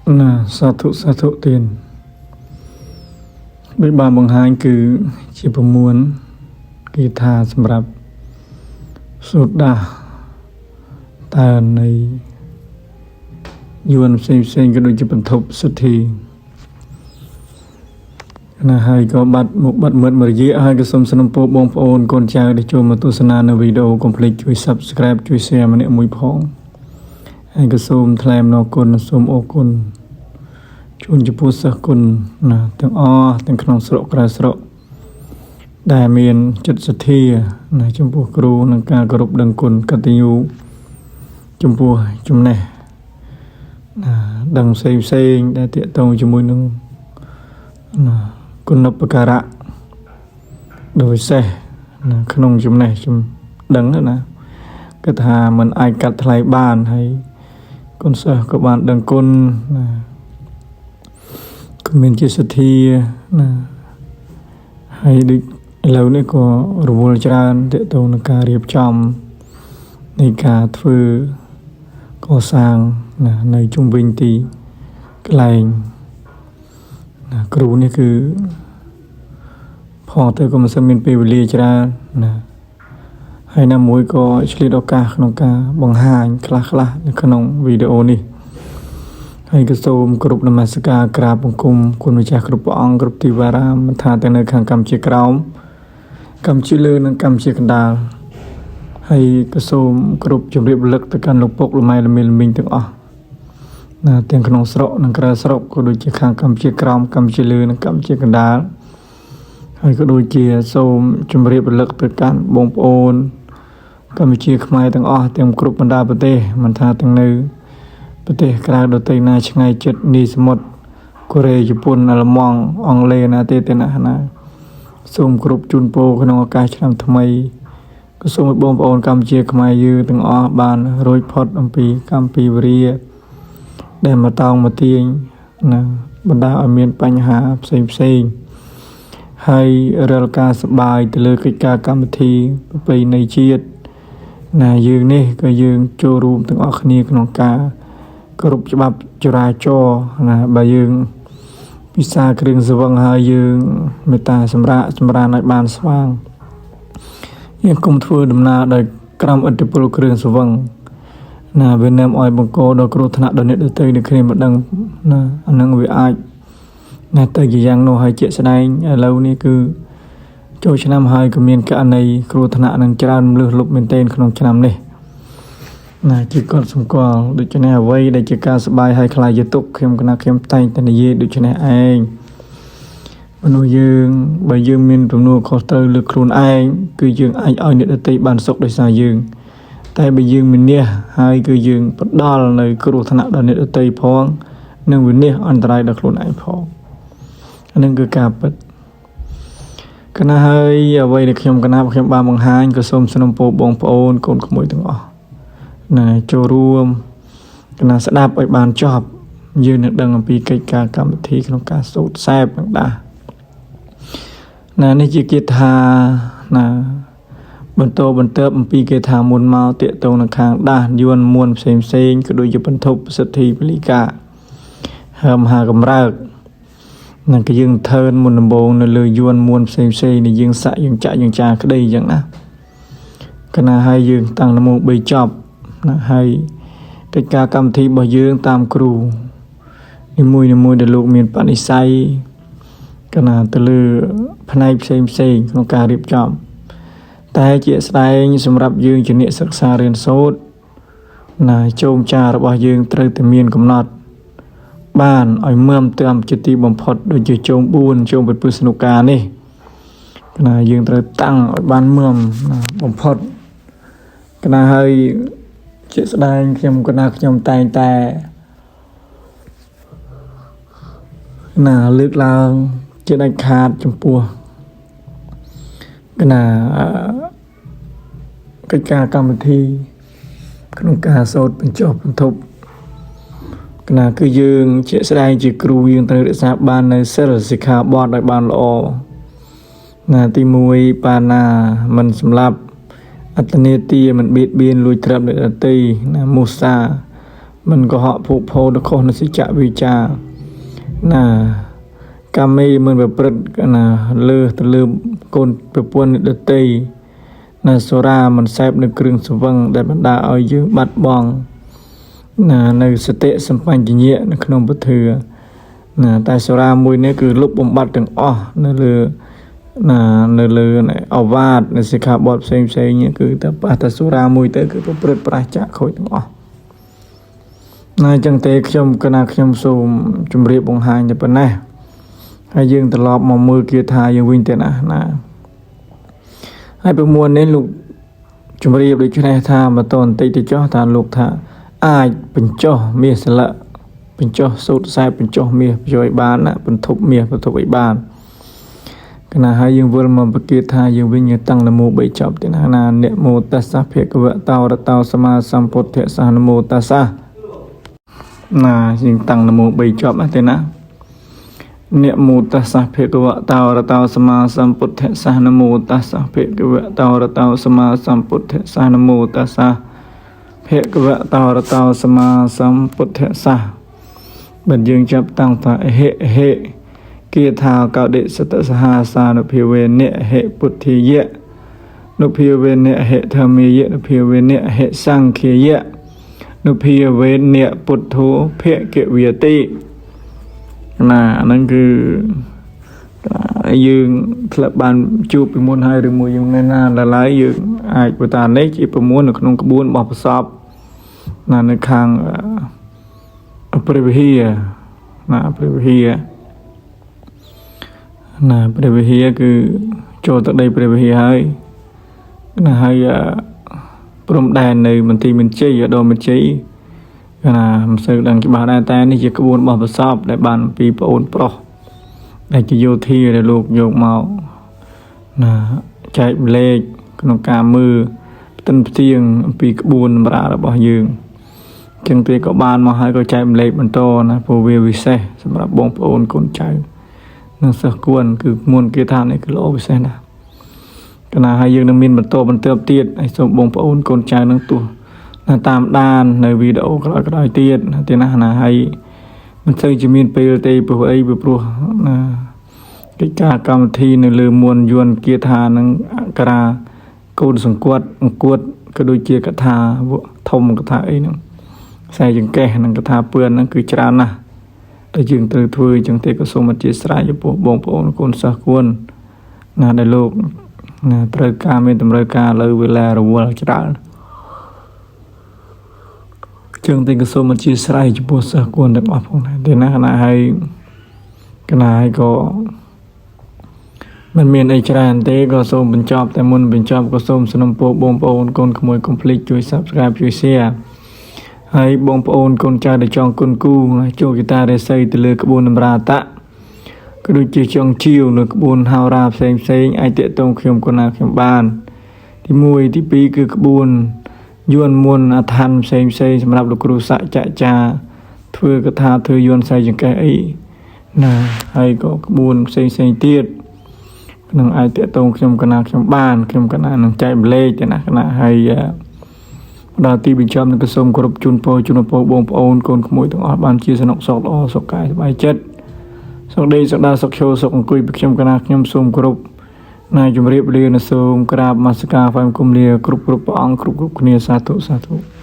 ណាសាធុសាធុទានដូចបានបង្ហាញគឺជាប្រមួនគាថាសម្រាប់សូត្រដាស់តើនៃយួនផ្សេងផ្សេងក៏ដូចជាបន្ទប់សទ្ធីណាហើយក៏បាត់មុខបាត់មាត់មួយរយៈហើយក៏សូមសំណូមពរបងប្អូនកូនចៅដែលចូលមកទស្សនានៅវីដេអូកុំភ្លេចជួយ Subscribe ជួយ Share ម្នាក់មួយផងហើយក៏សូមថ្លែងអំណរគុណនិងសូមអរគុណជូនចំពោះសិស្សគុណណាទាំងអស់ទាំងក្នុងស្រុកក្រៅស្រុកដែលមានចិត្តសទ្ធាណាចំពោះគ្រូនិងការគោរពដឹងគុណកតញ្ញូចំពោះចំណេះណាដឹងផ្សេងផ្សេងដែលទាក់ទងជាមួយនឹងណាគុណូបការៈដោយពិសេសណាក្នុងចំណេះជំដឹងណាគឺថាมันអាចកាត់ថ្លៃបានហើយគុណសិស្សក៏បានដឹងគុណណាក៏មានជាសទ្ធាណាហើយដូចឥឡូវនេះក៏រវល់ច្រើនទាក់ទងនឹងការរៀបចំនៃការធ្វើកសាងណានៅជុំវិញទីកន្លែងណាគ្រូនេះគឺផងទៅក៏មិនសូវមានពេលវេលាច្រើនណាហើយណាមួយក៏ឆ្លៀតឱកាសក្នុងការបង្ហាញខ្លះៗនៅក្នុងវីដេអូនេះហើយក៏សូមគោរពនមស្ការក្រាបបង្គំគុណម្ចាស់គ្រប់ព្រះអង្គគ្រប់ទីវអារាមមិនថាទាំងនៅខាងកម្ពុជាក្រោមកម្ពុជាលើនិងកម្ពុជាកណ្ដាលហើយក៏សូមគោរពជម្រាបរលឹកទៅកាន់លោកពុកលោកម៉ែលោកមីលោកមីងទាំងអស់ណាទាំងក្នុងស្រុកនិងក្រៅស្រុកក៏ដូចជាខាងកម្ពុជាក្រោមកម្ពុជាលើនិងកម្ពុជាកណ្ដាលហើយក៏ដូចជាសូមជម្រាបរលឹកទៅកាន់បងប្អូនកម្ពុជាខ្មែរទាំងអស់ទាំងគ្រប់បណ្ដាប្រទេសមិនថាទាំងនៅប្រទេសក្រៅដទៃណាឆ្ងាយជិតនីសមុទ្រកូរ៉េជប៉ុនអាល្លឺម៉ង់អង់គ្លេសណាទេទេណាណាសូមគ្រប់ជូនពរក្នុងឱកាសឆ្នាំថ្មីក៏សូមឲ្យបងប្អូនកម្ពុជាខ្មែរយើងទាំងអស់បានរួចផុតអំពីកម្មពីវរាដែលមកតោងមកទាញណាបណ្ដាលឲ្យមានបញ្ហាផ្សេងផ្សេងហើយរាល់ការសប្បាយទៅលើកិច្ចការកម្មវិធីប្រពៃណីជាតិណាយើងនេះក៏យើងចូលរួមទាំងអស់គ្នាក្នុងការគោរពច្បាប់ចរាចរណ៍ណាបើយើងពិសាគ្រឿងស្រវឹងហើយយើងមេត្តាសម្រាកសម្រានឲ្យបានស្វាងយើងកុំធ្វើដំណើរដោយក្រោមឥទ្ធិពលគ្រឿងស្រវឹងណាវានាំឲ្យបង្កដល់គ្រោះថ្នាក់ដល់អ្នកដទៃនៅគ្នាមិនដឹងណាអានឹងវាអាចណាទៅជាយ៉ាងនោះហើយជាក់ស្ដែងឥឡូវនេះគឺចូលឆ្នាំហើយក៏មានករណីគ្រោះថ្នាក់នឹងច្រើនលើសលប់មែនទែនក្នុងឆ្នាំនេះណាជាកត់សម្គាល់ដូច្នេះអ្វីដែលជាការសប្បាយហើយខ្លាយជាទុក្ខខ្ញុំកណាខ្ញុំតែងតែនិយាយដូច្នេះឯងមនុស្សយើងបើយើងមានទំនួលខុសត្រូវលើខ្លួនឯងគឺយើងអាចឲ្យអ្នកដទៃបានសុខដោយសារយើងតែបើយើងមានះហើយគឺយើងផ្ដល់នៅគ្រោះថ្នាក់ដល់អ្នកដទៃផងនិងវិនាសអន្តរាយដល់ខ្លួនឯងផងអានឹងគឺការពិតកណាហើយអ្វីដែលខ្ញុំកណាខ្ញុំបានបង្ហាញក៏សូមសំណូមពរបងប្អូនកូនក្មួយទាំងអស់ណាចូលរួមកណាស្ដាប់ឲ្យបានចប់យើងនឹងដឹងអំពីកិច្ចការកម្មវិធីក្នុងការសូត្រសែបនិងដាស់ណានេះជាគាថាណាបន្តបន្ទាប់អំពីគាថាមុនមកតាកតងនឹងខាងដាស់យួនមួនផ្សេងផ្សេងក៏ដូចជាបន្ទប់សិទ្ធិពលិកាហើមហាកម្រើកនឹងក៏យើងធើនមុនដំបូងនៅលើយួនមួនផ្សេងផ្សេងនេះយើងសាក់យើងចាក់យើងចាក្តីអញ្ចឹងណាកណាឲ្យយើងតាំងនមោ3ចប់ណាហើយកិច្ចការកម្មវិធីរបស់យើងតាមគ្រូនីមួយនីមួយដែលលោកមានបនិស័យកណាទៅលើផ្នែកផ្សេងផ្សេងក្នុងការរៀបចំតែជាក់ស្ដែងសម្រាប់យើងជាអ្នកសិក្សារៀនសូត្រណាជោមចារបស់យើងត្រូវតែមានកំណត់បានឲ្យមើមតាមជាទីបំផុតដូចជាជោម4ជោមពិពុស្នុកានេះណាយើងត្រូវតាំងឲ្យបានមើមណាបំផុតកណាហើយជាក់ស្ដែងខ្ញុំកណាខ្ញុំតែងតែណាលើកឡើងជាដាច់ខាតចំពោះកណាកិច្ចការកម្មវិធីក្នុងការសូត្របញ្ចុះបន្ទប់កណាគឺយើងជាក់ស្ដែងជាគ្រូយើងត្រូវរក្សាបាននៅសិលសិក្ខាបទឲ្យបានល្អណាទី1បាណាមិនសម្លាប់អត្តនេទាមិនបៀតបៀនលួចទ្រព្យអ្នកដទៃណាមុសា មិនកុហកភូតភរខុសនសិច្ចវិចាណាកាមេមិនប្រព្រឹត្តណាលើទៅលើកូនប្រពន្ធដតីណាសូរាមិនសែបនៅគ្រឿងស្វឹងដែលបណ្ដាឲ្យយើងបាត់បង់ណានៅសតិសម្បញ្ញៈនៅក្នុងពធឿណាតែសូរាមួយនេះគឺលុបបំបត្តិទាំងអស់នៅលើណានៅលើអវាទនៅសិក្ខាបទផ្សេងផ្សេងគឺតែប៉ះតែសូរាមួយទៅគឺប្រព្រឹត្តប្រាសចាកខូចទាំងអស់ណាអញ្ចឹងទេខ្ញុំកណាខ្ញុំសូមជម្រាបបង្ហាញតែប៉ុណ្ណេះហើយយើងត្រឡប់មកមើលគាថាយើងវិញទៅណាណាហើយប្រមួននេះលោកជម្រាបដូចនេះថាបន្តបន្តិចទៅចុះថាលោកថាអាចបញ្ចុះមាសស្លឹកបញ្ចុះសូត្រខ្សែបញ្ចុះមាសជួយបានណាបន្ធប់មាសបន្ធប់ឲ្យបានកណាហើយយើងវិលមកប្រគាថាយើងវិញយើងតាំងនមោបីចប់ទៅណាណានមោតស្សៈភគវតោរតោសមាសម្ពុទ្ធស្សៈនមោតស្សៈណាយើងតាំងនមោបីចប់ណាទេណានមោតស្សៈភគវតោរតោសមាសម្ពុទ្ធស្សៈនមោតស្សៈភគវតោរតោសមាសម្ពុទ្ធស្សៈនមោតស្សៈភគវតោរតោសមាសម្ពុទ្ធស្សៈបើយើងចាប់តាំងថាហេហេគាថាកោដិសតសហសានុភាវេនហេពុទ្ធាយៈនុភាវេនហេធម្មាយៈនុភាវេនហេសង្ឃាយៈនុភាវេនពុទ្ធោភគវតិណាអាហ្នឹងគឺយើងធ្លាប់បានជួបពីមុនហើយឬមួយយើងនៅណាដល់ហើយយើងអាចបើតានេះជាប្រមូលនៅក្នុងក្បួនរបស់ប្រសពណានៅខាងព្រះវិហារណាព្រះវិហារណាព្រះវិហារគឺចូលទៅដីព្រះវិហារហើយណាហើយព្រំដែននៅមន្ទីរមានជ័យឧត្តមមានជ័យណាមិនសូវដឹងច្បាស់ដែរតែនេះជាក្បួនរបស់ប្រសពដែលបានពីប្អូនប្រុសដែលជាយោធាដែលលោកយកមកណាចែកម្លែកក្នុងការមើលផ្ទិនផ្ទៀងអំពីក្បួនតម្រារបស់យើងចឹងទេក៏បានមកហើយក៏ចែកម្លែកបន្តណាព្រោះវាវិសេសសម្រាប់បងប្អូនកូនចៅនិងសិស្សគួនគឺមុនគេថានេះគឺល្អពិសេសណាស់កណាហើយយើងនឹងមានបន្តបន្ទាប់ទៀតហើយសូមបងប្អូនកូនចៅនឹងទោះណាតាមដាននៅវីដេអូក្រោយៗទៀតទេណាណាហើយមិនសូវជាមានពេលទេព្រោះអីព្រោះណាកិច្ចការកម្មវិធីនៅលើមួនយន្តគាថានិងអក្សរាកូនសង្កត់អង្គួតក៏ដូចជាកថាធំកថាអីហ្នឹងខ្សែចង្កេះនិងកថាពឿនហ្នឹងគឺច្រើនណាស់តែយើងត្រូវធ្វើអញ្ចឹងទេក៏សូមអធិស្ឋានចំពោះបងប្អូនកូនសិស្សគួនណាដែលលោកណាត្រូវការមានតម្រូវការលើវេលារវល់ច្រើនចឹងទេក៏សូមអធិស្ឋានចំពោះសិស្សគួនទាំងអស់ផងដែរទេណាណាហើយកណាហើយក៏មិនមានអីច្រើនទេក៏សូមបញ្ចប់តែមុនបញ្ចប់ក៏សូមสนុំពរបងប្អូនកូនក្មួយកុំភ្លេចជួយ Subscribe ជួយ Share ហើយបងប្អូនកូនចៅដែលចង់គុណគូចូលគីតារេសីទៅលើក្បួនតម្រាតៈក៏ដូចជាចង់ជាវនៅក្បួនហោរាផ្សេងផ្សេងអាចតាក់ទងខ្ញុំកូនណាខ្ញុំបានទី1ទី2គឺក្បួនយួនមុនអឋានផ្សេងផ្សេងសម្រាប់លោកគ្រូស័កចចាធ្វើកថាធ្វើយួនសៃចង្កេះអីណាហើយក៏ក្បួនផ្សេងផ្សេងទៀតក្នុងអាចតាក់ទងខ្ញុំកណាខ្ញុំបានខ្ញុំកណានឹងចែកម្លែកទៅណាកណាហើយដល់ទីបញ្ចប់នឹងក៏សូមគោរពជូនពរជូនពរបងប្អូនកូនក្មួយទាំងអស់បានជាសនុកសុខល្អសុខកាយសប្បាយចិត្តសុខដេកសុខដើរសុខឈរសុខអង្គុយពីខ្ញុំកណាខ្ញុំសូមគោរពណាជម្រាបលានិងសូមក្រាបនមស្ការហ្វាយគុំលាគ្រប់គ្រប់ព្រះអង្គគ្រប់គ្រប់គ្នាសាធុសាធុ។